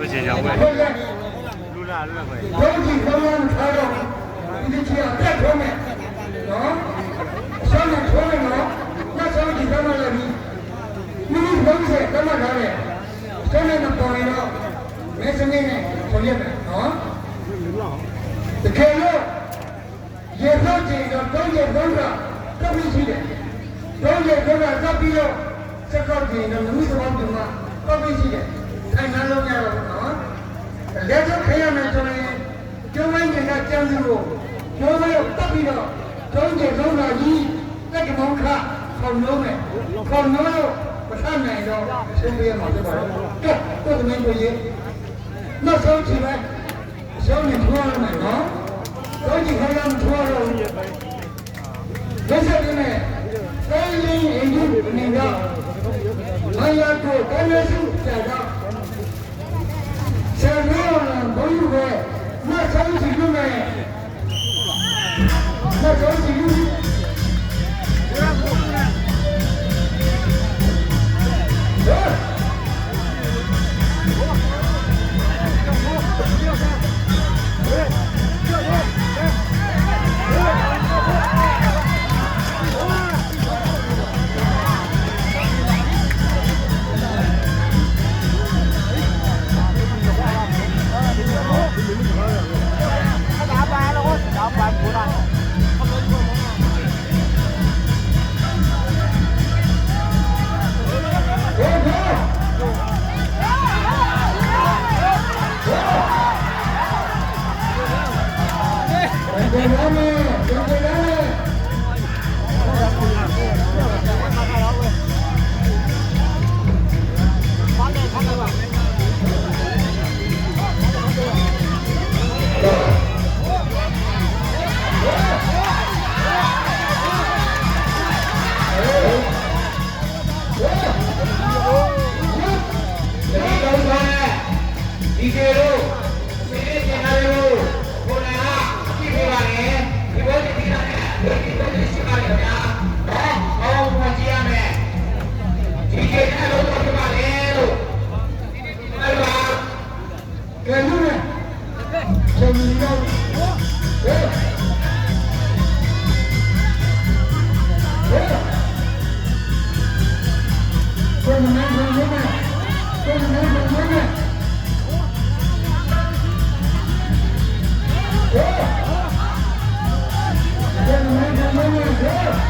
ဒုးထံၣ်ဃီလၢနထါဒီး ပကထံၣ်အတၢ်ထီမဲာ်, အဆၢန့ၣ်ထီမဲာ်နီၤ, နၢ်ဆၢကထံၣ်တၢ်မၤလၢာ်လံ, မ့မ့ၢ်တဘျီကစဲးတၢ်မၤလၢာ်န့ၣ်, အဆၢန့ၣ်နပီၤန့ၣ်ဒီး မဲစ့န့ၣ် ထီလံမဲာ်နီၤ, တကဲလၢ ယဲၢ်သီက့ၤဒီး ဒီယဲၢ်သီဂၤ တၢ်ဖံးဆံးလဲၣ်, ဒီယဲၢ်သီဂၤတၢ်ဖံးလီၤ, စ့ၢ်ကီးက့ၤဒီး နမုၢ်သဝီဒုးမး တၢ်ဖံးဆံးလဲၣ်, ထံၣ်နၤလီၤညါလီၤနီၤ, လဲၤထီၣ်ခဲယၤမဲာ်ကၠီန့ၣ်, ကၠီဝဲန့ၣ်ကကၢ်သုအိၣ်, ကၠီဝဲတၢ်ဖံးဒီး ဒီယဲၢ်သီဂၤအံၤ, တၢ်ကမီၤခါ ခီၣ်နိမဲာ်, ခီၣ်နိလၢ ပထါမဲာ်ဒီး ဆိပယဲမၤသ့ဘၣ်, ကဲ အိၣ်တမံၤပယဲ နီၢ်ဆၢထံၣ်ဝဲ, ဆၢန့ၣ်ထီလီၤမဲာ်နီၤ, ဒီးယံာ်ခါလၢနထီလီၤ, ဘၣ်ဆၣ်ဒ်န့ၣ်, သဲလံအ့ၣ်ဒူၣ်န့ၣ်ဒီး, မၤယၤကိၣ်တၢ်နၢဆူၣ်တၢ်ဒီး, ဆဲးလၢအီၤလၢဘီယူၤဝဲ, နီၢ်ဆၢထံၣ်ဒူၣ်မဲာ် ကဲ လုၢ်ဝဲ, ဆိၣ်မံၤလီၤ, ဟဲ, ဟဲ, ဆိၣ်မံၤလီၤ, ဆိၣ်မံၤလီၤ, ဆိၣ်မံၤလီၤ, ဆိၣ်မံၤလီၤ, ဟဲ, ဆိၣ်မံၤလီၤ, ဆိၣ်မံၤလီၤ, ဟဲ.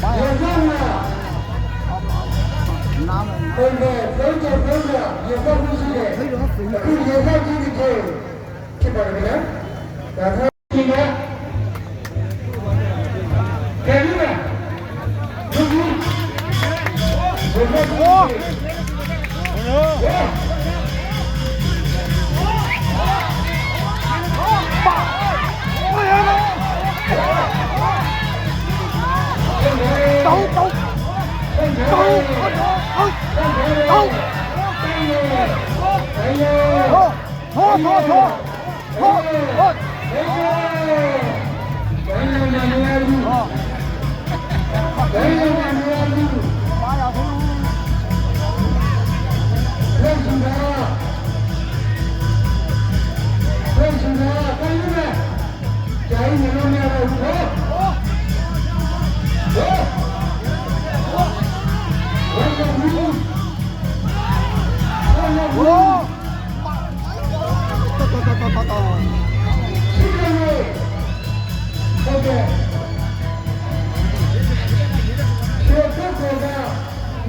ယသးဝါ, ပမဲာ်သၢကၠိသၢကၠိ, ယသးဝါဆံးလဲၣ်, အခုယသးဝါတက့ၢ်, ဖြစ်ပါတယ်ခင်ဗျာ, ဒါက ကဲလီၤ,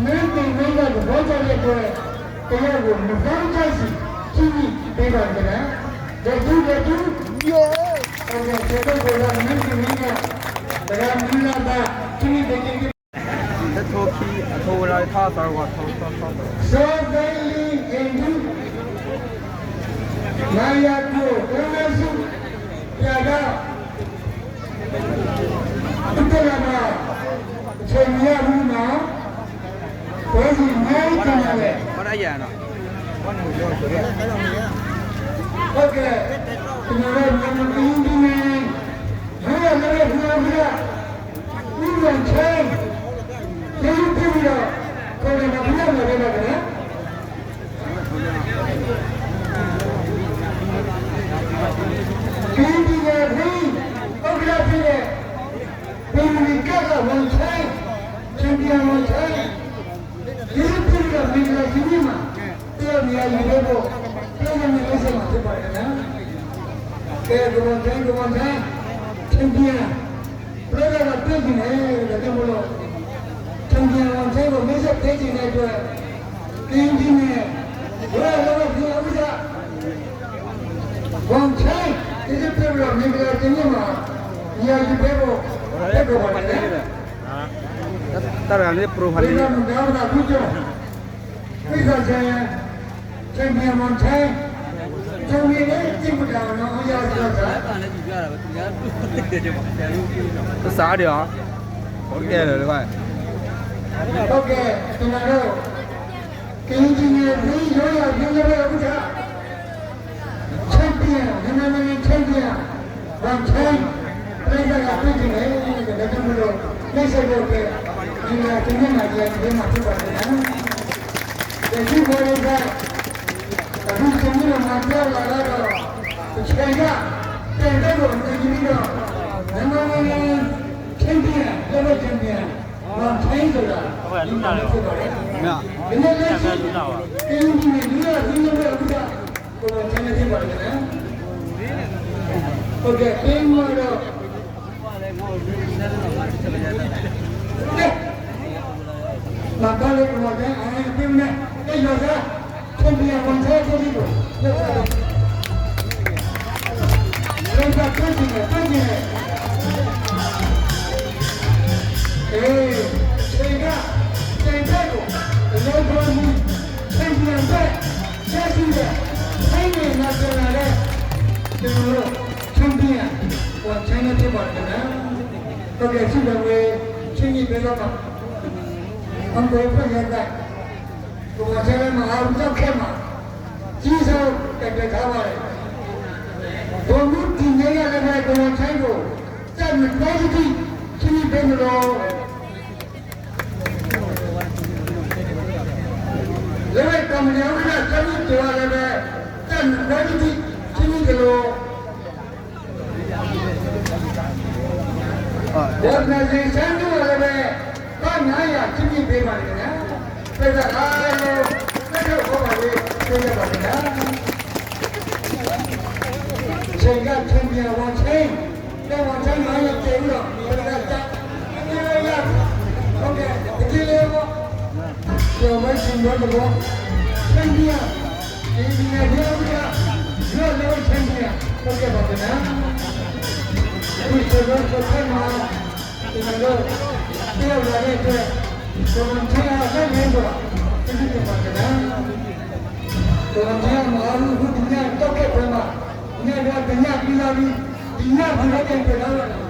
မင်းတင်မင်းက သဘောကျတဲ့အတွက် တစ်ယောက်ကို နှစ်သောင်းကျပ်စီ ချီးမြှင့်ပေးပါရစေ။ လက်ထူး လက်ထူး ဟုတ်ကဲ့ ဆယ်ပုဂ္ဂိုလ်က မင်းတင်မင်းက တရားမင်္ဂလာပါ ချီးမြှင့်ပေးခြင်းဖြစ် လက်ထိုးခံ အထိုးဝဲဒၣ် ထီၣ်သီဂီၤ ထီၣ်ထီၣ်ထီၣ် စောသိန်းလင်း အိမ်ထူး မၤယၤကျို ကရူၢ်စု ပြၢဒါ သုတလီၤမး အချိန်မရဘူးနော် ဝဲစီမဲတနာ်လဲၣ် ဟုတ်ကဲ့ ကျွန်တော်တို့ မြန်မာပြည်ကြီးနဲ့ မင်းတို့လည်း ဒီလိုမျိုး ဦးဆောင်ချင်း ကျေးဇူးတင်ပြီးတော့ ခေါ်တယ်မှာ ဘုရားမှာလည်းပါတယ်နော်။ ကရင်ပြည်နယ်အတွင်း ဥက္ကဋ္ဌဖြစ်တဲ့ ပင်မလီကပ်က ဝန်ထမ်း ချန်ပီယံ ဝန်ထမ်း ကျေးဇူးတင်ပြီးတော့ မင်္ဂလာရှိနေ့မှာ တယောက်နေရာယူပေးဖို့ ပြောရမယ့်ကိစ္စမှာဖြစ်ပါတယ်ခင်ဗျာ။ ကဲ ကမွန်ထိုင်း ကမွန်ထိုင်း ချန်ပီယံ ပြောကြတာတွေ့ချင်တယ် ဒါကြောင့်မလို့ ချန်ပီယံ ဝန်ထမ်းကို မိတ်ဆက်ပေးချင်တဲ့အတွက် ကရင်ပြည်နယ် ဝဲလောကပြည်ဥက္ကဋ္ဌ ဝန်ထမ်း ကျေးဇူးတင်ပြီးတော့ မင်္ဂလာတင်နေ့မှာ နေရာယူပေးဖို့ ဖိတ်ခေါ်ပါတယ်။ တၢ်တဂၤန့ၣ် ပရိဖးလံ မင်္ဂလာမင်္ဂလာ အခုကျော် ဝိသဇာယံ ချန်ပီယံ ဝန်ထမ်း ချန်ပီယံ နဲ့ ကြည့်ကြတာနော် အရာစကား ပစာဒီး ဟုတ်ကဲ့ ဟုတ်ကဲ့ ကျွန်တော်တို့ ကရင်ပြည်နယ် ဝင်းရိုးရာ မျိုးမျိုးဥက္ကဋ္ဌ ချန်ပီယံ မြန်မာနိုင်ငံ ချန်ပီယံ ဝန်ထမ်း ပရိသတ်က တွေ့ချင်တယ်တဲ့ ဒါကြောင့်မလို့ မိတ်ဆက်ဖို့အတွက် ဒီနေရာ တနင်္လာနေ့ ဒီမှာ ဖြစ်ပါတယ်နော်။ ကဲ ဒီပေါ်လေးက အခု ကျွန်တော်တို့ မှာ ပြောလာတော့ တချင်က တင်တဲ့ကို တင်ပြီးတော့ မြန်မာနိုင်ငံ ချန်ပီယံ လက်ဝှေ့ ချန်ပီယံ ဝန်ထမ်းဆိုတာ ဒီမှာ ဖြစ်ပါတယ်။ ဒီနေ့ လက်ရှိ ကရင်ပြည်နယ် ဒုတိယ ဒုတိယ ဥက္ကဋ္ဌ ကိုယ်တော် ချန်ပီယံ ဖြစ်ပါတယ်နော်။ ဟုတ်ကဲ့ ပေးမှာတော့ ကဲ မၤဘၣ်လၢကမၤဘၣ် အဝဲသ့ၣ်မ့ၢ် ကဲ ယွၤစၢ် ချန်ပီယံ ဝန်ထမ်း အသီတံၢ်ပူၤ လၢတၢ် လၢတၢ် တွဲၢ်က့ၤန့ၣ် တွဲၢ်က့ၤန့ၣ် အေး ဆ့ကၤ ဆ့ကၤကို အလဲၤဘီမူ ချန်ပီယံ ဘဲ ဆဲးစံဒဲး ဖဲန့ၣ် နာ်က့ၤလၢ ကျွန်တော်တို့ ချန်ပီယံ ဝန်ထမ်း ဖြစ်ပါတယ်ခင်ဗျာ။ ဟုတ်ကဲ့ ဆုတောင်းပွဲ ချီးမြှင့်ပေးတော့မှာ ဟောပြောဖတ်ရတဲ့ ကိုယ်စားလှယ်မဟာဦးကျော်ခဲမှာ ကြီးစိုးတင်ပြထားပါတယ်။ ဗိုလ်မှူးတင်မြင့်ကလည်းပဲ ကိုယ်စားလှယ်ကို ကျပ်နှစ်သိန်းတစ်ခု ချီးမြှင့်ပေးမလို့ လၢကော်မတီဥက္ကဋ္ဌ ကျော်မင်းကျော်ကလည်းပဲ ကျပ်နှစ်သိန်းတစ်ခု ချီးမြှင့်သလို organization ကလည်းပဲ ဘတ်ငါးရာ ချီးမြှင့်ပေးပါတယ်ခင်ဗျာ။ ပရိသတ်အားလုံး လက်ထောက်ခေါ်ပါလေ ပေးကြပါခင်ဗျာ။ ဆ့ကၤ ချန်ပီယံ ဝန်ထမ်း ကဲ ဝန်ထမ်း မၤယၤ ကဲ ဦးတော် ပရိသတ် ကျပ် ငါးရာ ဝဲဆံးဘျီတဘျီ, ဆဲမံယၤ, က့ၤမံယၤဒ်အဝံယၤ, ယွၤလၢဝဲဆဲမံယၤ ပကဲပှၤကနၣ်, ပှၤဆဲးဘျီဆဲးဖဲမၤ, တမ့ၢ်လၢ တဲအဝဲဒၣ်တဲ, ကမၤထံအီၤလၢန့ၣ်ဒီး, ပကဲပှၤကနၣ်, ကမၤထံအီၤမၤအီၤ ဟူတညၣ်တၢ်ခဲးဖဲမး, ညၣ်ဒၣ်တညၣ်ပံလီၤလံ, တညၣ်ပံလီၤကဲပှဲၤလီၤ